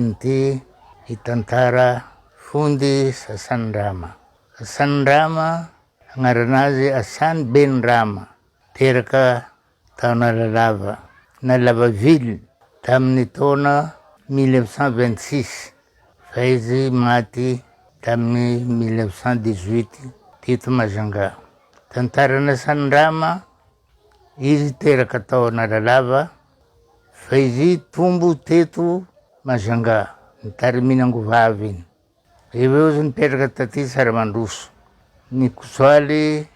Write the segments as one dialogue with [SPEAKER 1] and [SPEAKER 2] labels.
[SPEAKER 1] androany ity hitantara fondy Hassan Rama. Hassan Rama, agnarana azy Hassan Ben Rama, teraka tao Analalava, Analalava-ville, tamin'ny taona 1926, fa izy maty tamin'ny 1918 teto Majunga. Tantaran'i Hassan Rama, Izy teraka tao Analalava fa izy tombo teto Majunga, nitarimina angovavy iny. Avy eo izy nipetraka taty Tsaramandroso. Nikosoaly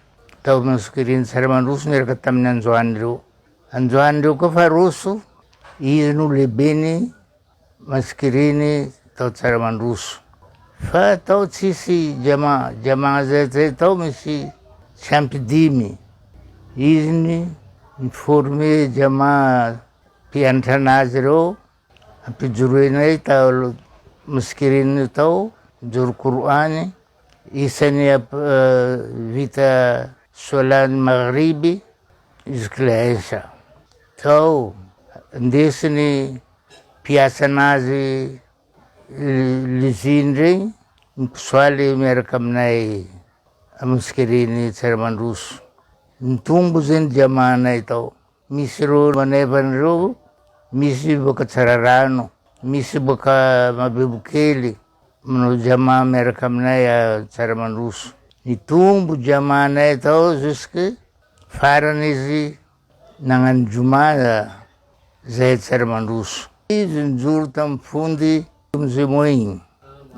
[SPEAKER 1] tao Masokirin'i Tsaramandroso niaraka tamin'ny Anjoany ireo. Anjoany ireo koa fa roso, izy no lehibeny Masikiriny tao Tsaramandroso. Fa tao tsisy diamant, diamant zay zay tao misy tsy ampy dimy. Izy ny ni-former diamant mpianatra anazy ireo, ampijoroenay tao Masikiriny tao, nijoro Koroany, isan'ny vita soalan'ny maghriby jusque Isha. Tao ndesiny mpiasa anazy l'usine regny mikisoaly miaraka aminay Mosquée Tsaramandroso. Nitombo zegny diamant-nay tao. Misy reo manevana reo, misy boaka Tsararano, misy boaka Mabebokely manao diamant miaraka aminay Tsaramandroso. Nitombo diamant-nay tao jusque farany izy Nagnano joma zahay Tsaramandroso. Izy nijoro tamin'ny fondy Mzemo igny,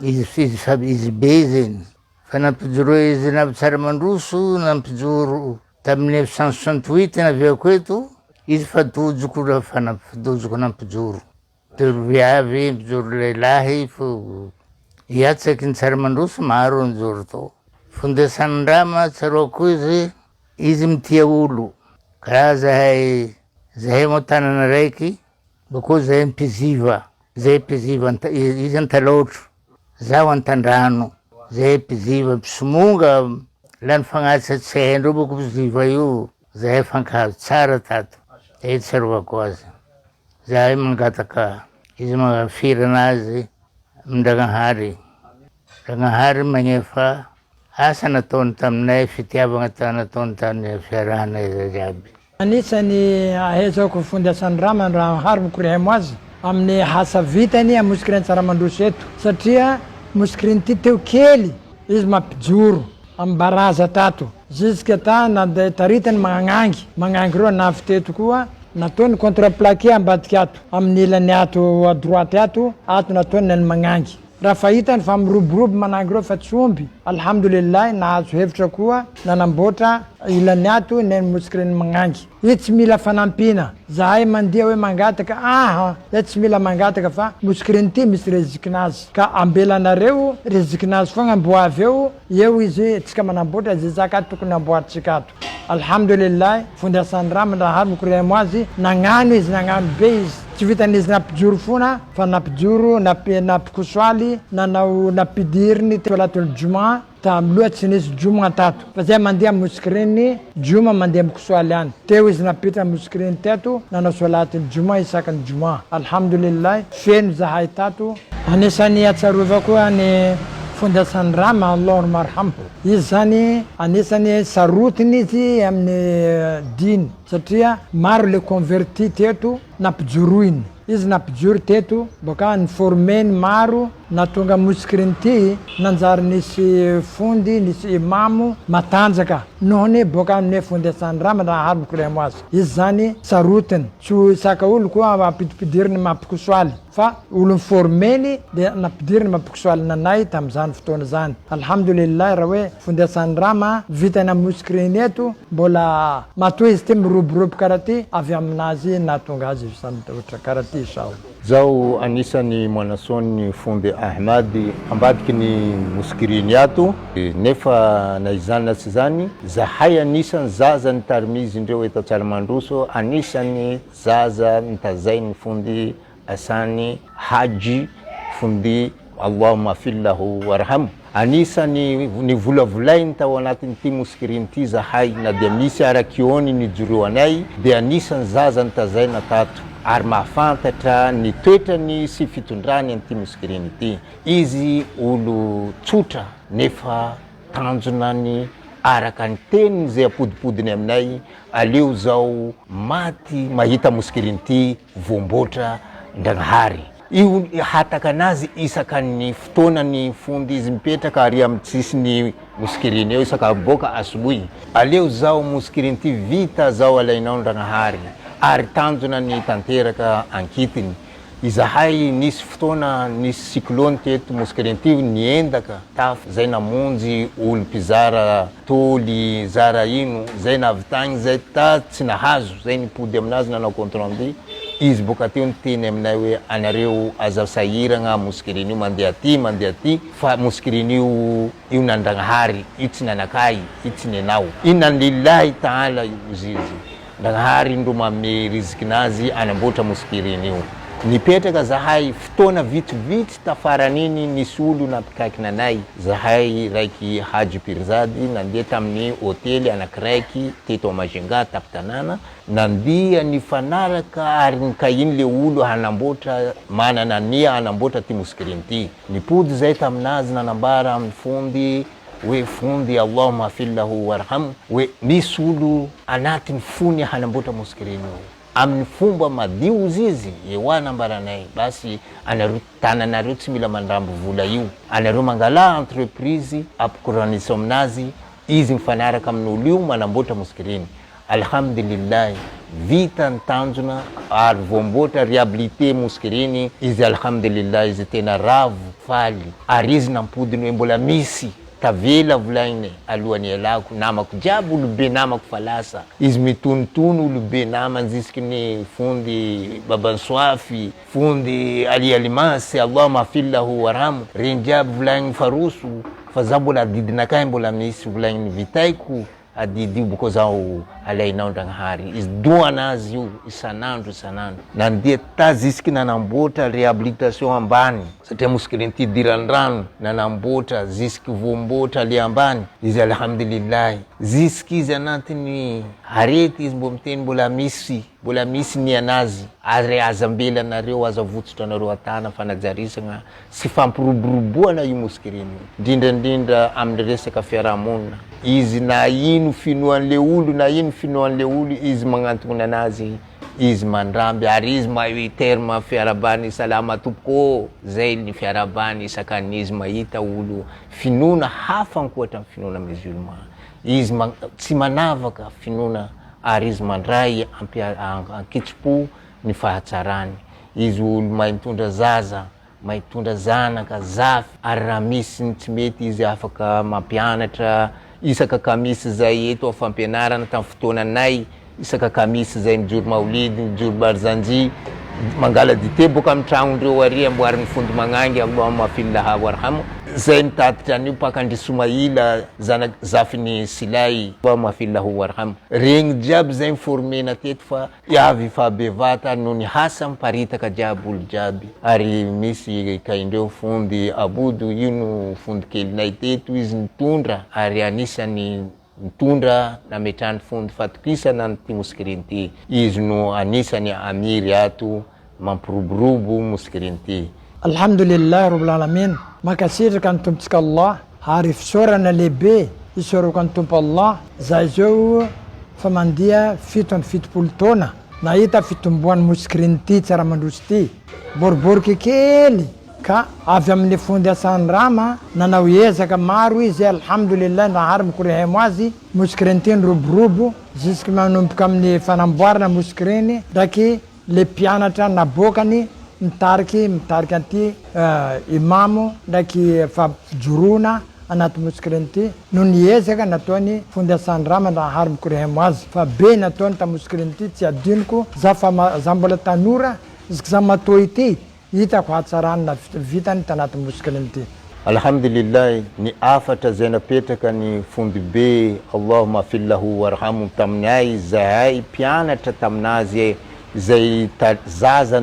[SPEAKER 1] izy izy fa izy be zegny, fa nampijoroa izy navy Tsaramandroso nampijoro tamin'ny 1968 naviako eto, izy fa dojoko raha fa nampidojoko nampijoro. Mpijoro viavy, mpijoro lehilahy fo hiatsaky ny Tsaramandroso maro nijoro tao. Fondesan'ny-rama tsaroako izy, izy mitia olo, karaha zahay, zahay moa tanana raiky, bakeo zahay mpiziva, zahay mpiziva anta- izy Antalaotro, zaho Antandrano, zahay mpiziva, mpisomonga, lany fagnatitra tsy haindreo bôko mpiziva io, zahay fankahazo tsara tato, zay tsarovako azy. Zahay mangataka izy magnafirana azy amin-dragnahary, Ragnahary magnefa asa nataony taminay, fitiavagna nataony taminay, fiarahanay zay jiaby.
[SPEAKER 2] Anisany ahaizako fondasan'i Rama Ndrahary Mikorihemo azy amin'ny asa vitany amin'ny Moskrin Tsaramandroso eto satria Moskrin ity teo kely izy mampijoro amin'ny baraza tato Jusque ta nandeha taritany magnangy magnangy reo navy teto koa nataony contre plaqué ambadika ato amin'ny ilany ato à droite ato ato nataony ny magnangy raha fa hitany fa miroborobo manangy reo fa tsy omby alhamdoulillahi nahazo hevitra koa nanamboatra ilany ato ny mosquée magnangy Io tsy mila fanampiana, zahay mandia hoe mangataka aha, zay tsy mila mangataka fa mosquée ty misy rezikinazy ka ambelanareo rezikinazy fogna mbo avy eo eo izy tsika manamboatra ze zaka tokony amboaritsika ato Alhamdoulillahi fondasan'ny rama ndrahary mikoremo azy nagnano izy nagnano be izy tsy vitan'izy nampijoro fona fa nampijoro nampikosoaly nanao nampidiriny solatul juma Tamiloha tsy nisy joma tato fa zay mandeha mosquée joma mandeha mikosoaly any teo izy nampiditra mosquée teto nanao solaty joma isaky ny joma alhamdoulillahi feno zahay tato. Anisany atsarovako ny fondasan'i Rama Allahul marhamhu izy zany anisany sarotiny izy amin'ny diny satria maro le converti teto nampijoroiny izy nampijoro teto boka ni former ny maro Nahatonga mosquée nanjary nisy fondy, nisy imamo matanjaka noho ny boka amin'ny fondesan'ny rama na harmoko remo azy. Izy zany sarotiny, tsy ho isaka olo koa ampidimpidiriny mampikosoaly fa olo ni-former-ny dia nampidiriny mampikosoaly nanay tamin'izany fotoana izany. Alhamdoulillahi raha hoe fondesan'ny rama vitana mosquée eto mbola matoa izy ity miroborobo karaha ty avy aminazy nahatonga azy ohatra karaha ty izao.
[SPEAKER 3] Zaho anisan'ny Mwanason Fonde Ahmad ambadiky ny Moskiriny ato, nefa na izany na tsy izany, zahay anisan'ny zaza nitarimizindreo eto Antsaramandroso, anisan'ny zaza nitazain'ny Fonde Asany Hadji Fonde Allahumma fillahu warhamhu. Anisan'ny nivolavolainy tao anatin'ity moskiriny ity izahay, na dia misy ara kiony nijoroanay, dia anisan'ny zaza nitazaina tato. ary mahafantatra ny toetrany sy fitondrany an'ity Moskiriny ity. Izy olo tsotra nefa tanjona ny araka ny teniny izay apodipodiny aminay, aleo zao maty mahita Moskiriny ity voamboatra Ndragnahary. Io hataka anazy isaka ny fotoana ny fondy izy mipetraka ary amin'ny tsisiny Moskiriny eo isaka miboaka asoboy. Aleo zao Moskiriny ity vita zao alainao Ndragnahary ary tanjona ny tanteraka ankitiny. Izahay nisy fotoana nisy cyclone teto Mosquerentivo niendaka tafo zay namonjy olo mpizara toly zara ino zay nahavitagny zay ta tsy nahazo zay nipody aminazy nanao compte rendu izy boka teo niteny aminay hoe anareo aza sahiragna Mosquerino io mandeha aty mandeha aty fa Mosquerino io io nandragnahary io tsy nanakahy io tsy nenao inona lillahi taala io ozizy Nagnahary ndro manome rizikinazy anamboatra moskiriny io. Nipetraka zahay fotoana vitsivitsy tafaran'iny nisy olo nampikaikina anay zahay raiky Hadji Pirzady nandeha tamin'ny hotely anakiraiky teto a Majunga tapitanàna nandia nifanaraka ary nikahiny le olo hanamboatra manana ania hanamboatra ty moskiriny ty. Nipody zay taminazy nanambara amin'ny fondy hoe vonjy Allahumma fillahu warhamhu hoe misy olo anatiny fony hanamboatra mosquée reny io aminy fomba madio ozy izy ewa nambaranay basy anareo tananareo tsy mila mandramby vola io anareo mangalà entreprise ampikoranisao aminazy izy mifanaraka amin'olo io manamboatra mosquée reny Alhamdulillah vita ny tanjona ary voamboatra rehabilité mosquée reny izy Alhamdulillah izy tena ravo faly ary izy nampodiny hoe mbola misy tavela volaigny alohan'ny ialako namako jiaby olobe namako fa lasa izy mitonotono olobe namany jusque ny fondy baban'i fondy Ali Alimasy Allah mafillahu warhamu regny jiaby volaigny fa roso fa za mbola adidinakahy mbola misy volaigny vitaiko Adidy io boko zaho alainao Ndragnahary izy doana azy io isan'andro isan'andro nandeha ta jusque nanamboatra réhabilitation ambany satria moskrinty idiran'ny rano nanamboatra jusque voamboatra le ambany izy alhamdulillahi jusque izy anatiny arety izy mbo miteny mbola misy mbola misy ny anazy ary aza ambela anareo aza avotsotra anareo atana fanajarisagna sy fampiroboroboana io moskiriny io, indrindra indrindra amin'ny resaka fiarahamonina, izy na ino finoan'le olo na ino finoan'le olo izy magnantogna anazy, izy mandramby ary izy mahay terme fiarahabany salama tompoko ô, zay ny fiarahabany isakan'ny izy mahita olo finoana hafa ankoatra ny finoana musulman, izy tsy manavaka finoana ary izy mandray ankitsim-po ny fahatsarany, izy olo mahay mitondra zaza, mahay mitondra zanaka, zafy, ary raha misy ny tsy mety izy afaka mampianatra, isaka kamisy zay eto fampianarana tamin'ny fotoananay, isaka kamisy zay mijoro maolidy, mijoro barzanji, mangala dite boka amin'ny tragnondreo ary amboarin'ny fondy magnangy, Allahumma fillaha warhamu, zay mitatitra an'io mpaka an-dry Somaila zanak zafin'i Silay, Allahumma fillahu warhamu, regny jiaby zay ni-former-na teto fa Avy fa bevata noho ny hasa miparitaka jiaby olo jiaby ary misy kaindreo fondy abodo io no fondy kelinay teto izy nitondra ary anisany nitondra nametrahany fondy fatokisana an'ity moskiriny ity izy no anisany amiry ato mampiroborobo moskiriny ity.
[SPEAKER 2] Alhamdulillah Rabbil Alamin, mankasitraka ny Tompontsika Allah ary fisaorana lehibe isaorako an'i Tompo Allah zay zao fa mandia 77 taona nahita fitomboan'ny moskrin ty Tsaramandroso ty, boriboriky kely ka avy amin'ny fondy Hassan Rama nanao ezaka maro izy Alhamdulillah Nahary mikorehemo azy moskrin ty niroborobo jusque manomboka amin'ny fanamboarana moskrin ndraiky Le mpianatra naboakany mitariky mitarika an'ity imamo ndraiky fampijoroana anaty mosquée ity noho ny ezaka nataony Fondation Rama Nahary Mikorehemo azy fa be nataony tam mosquée ity tsy adinoko za fa za mbola tanora jusque za matoa ity hitako hatsarany vitany tanaty mosquée ity.
[SPEAKER 3] Alhamdulillah ny hafatra izay napetraka ny fondibe Allahumma fillahu warhamhu taminay izahay mpianatra taminazy izay zaza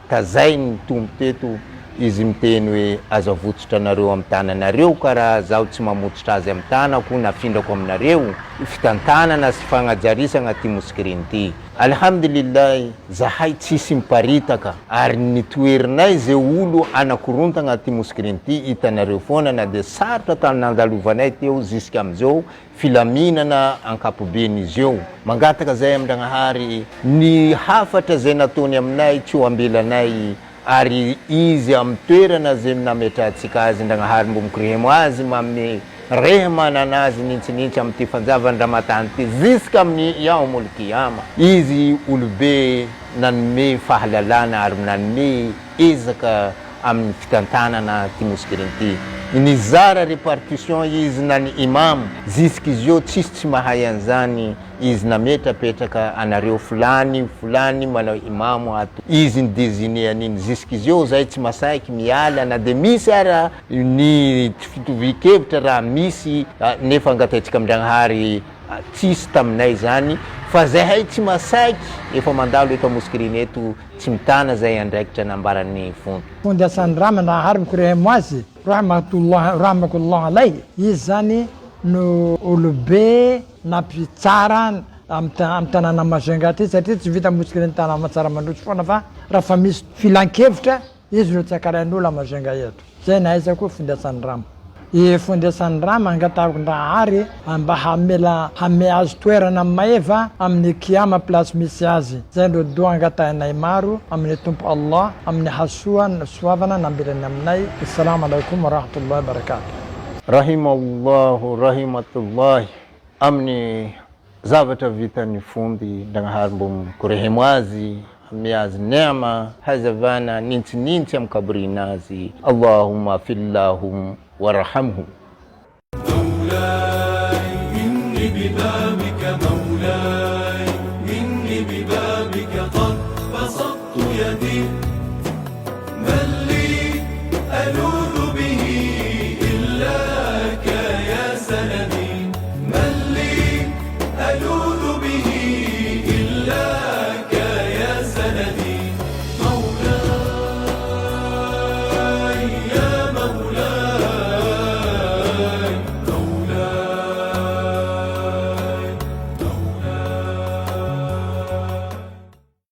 [SPEAKER 3] tazainy Tompo teto. Izy miteny hoe, Aza avotsotra anareo amin'ny tananareo ka raha zaho tsy mamotsotra azy amin'ny tanako nafindrako aminareo fitantanana sy fagnajarisagna ty moskiriny ty. Alhamdulillah zahay tsisy miparitaka ary ny toherinay ze olo anakorontagna ty moskiriny ty hitanareo foana na dia sarotra tany nandalovanay teo zisk'amizao filaminana ankapobeny izy eo. Mangataka zay amin-dragnahary ny hafatra zay nataony aminay tsy ho ambelanay ary izy amin'ny toerana zay nametrahantsika azy Ndragnahary mbo mikorihemo azy manome rehmana anazy nintsinintsy amin'ity fanjavan-dramatany ity ziska amin'ny yaomul kiyama izy olobe nanome fahalalana ary nanome ezaka amin'ny fitantanana ity mosquée ity nizara repartition izy na ny imam zisk'izy eo tsisy tsy mahay an'izany Izy nametrapetraka anareo fulany fulany manao imamo ato izy ni designer an'iny jusqu'izy eo zay tsy masaiky miala na de misy ara ny tsy fitovian-kevitra raha misy nefa angatahintsika amin-dragnahary tsisy taminay zany fa zahay tsy masaiky efa mandalo eto amosikirina eto tsy mitana zay andraikitra nambaran'ny fonto.
[SPEAKER 2] Fony Asandrama Nahary mikorehemo azy Rahmatullah Rahmakullah alaihi izy zany no olobe Nampitsara amin'ny tanàna Majunga aty satria tsy vita mosquée tanàna Tsaramandroso foana fa raha fa misy filankevitra izy no tsakarain'olo à Majunga eto. Zay no ahaizako Fondiasan'ny Rama. I Fondiasan'ny Rama angatahako Ndrahary mba hamela hame azy toerana maeva amin'ny Kiama place misy azy. Zay no doa angatahinay maro amin'ny Tompo Allah amin'ny hasoa soavana nambelany aminay. Assalam alaikum warahmatullahi wabarakatuh.
[SPEAKER 3] Rahimallahu rahimatullahi amin'ny zavatra vitan'ny fondy Ndragnahary mbo mikorehemo azy ame azy neama hazavana nintsinintsy am kabrinazy Allahumma fillahum warhamhum.